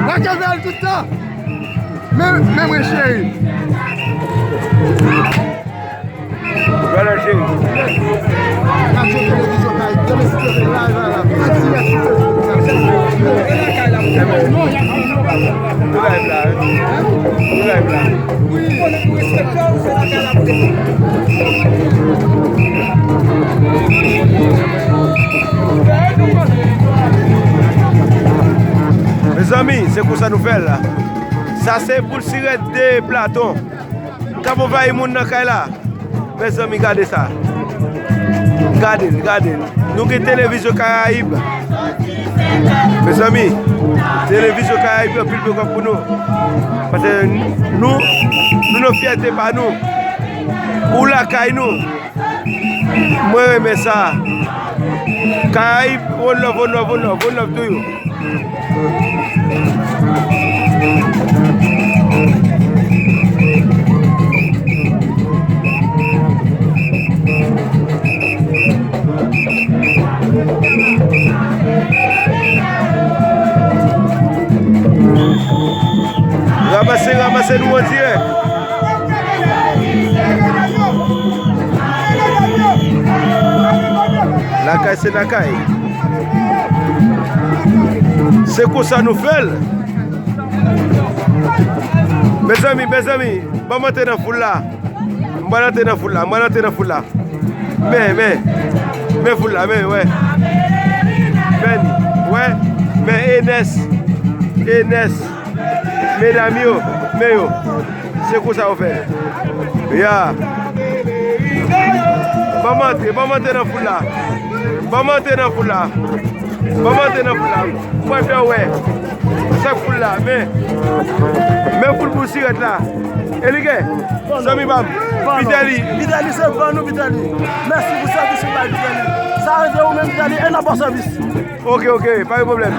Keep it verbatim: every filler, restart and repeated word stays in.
Lakay bèl tout tan. Men, men mwen cheri. Brother cheri. Radyo Televizyon Karayib, Domestik T V live la. An dirèk sou Facebook. Nou live la, wi. Nou live la. Mezanmi, se konsa nou fè l la. Sa se boul sirèt de Platon k ap anvayi moun nan kay la. Mezanmi, gade sa. Gade l, gade l. Nou gen Televizyon Karayib. Mezanmi, Televizyon Karayib anpil pekòp pou nou. Paske nou, nou nan fyète pa nou. Ou lakay nou. Mwen renmen sa. Karayib, one love, one love, one love, one love to you. Ranmase, ranmase nou an dirèk. Lakay se lakay. Se konsa nou fè l. Mezanmi, mezanmi, ban m antre nan foul la. M pral antre nan foul la, m pral antre nan foul la. Men, men, men foul la, men, wè. Men, wè, men Enes, Enes, medam yo, men yo. Se konsa yo fè. Ya. Ban m antre, ban m antre nan foul la. Ban m antre nan foul la. Ban m antre nan foul la. Mwen fè wè. Sa k foul la, men. Men foul pou sirèt la. Elike, zanmi pa m. Vitali. Vitali, se ban nou, Vitali. Mèsi pou sèvis ou bay, Vitali. Sa rive ou menm, Vitali, e n ap ba w sèvis. Ok, ok, pa gen pwoblèm.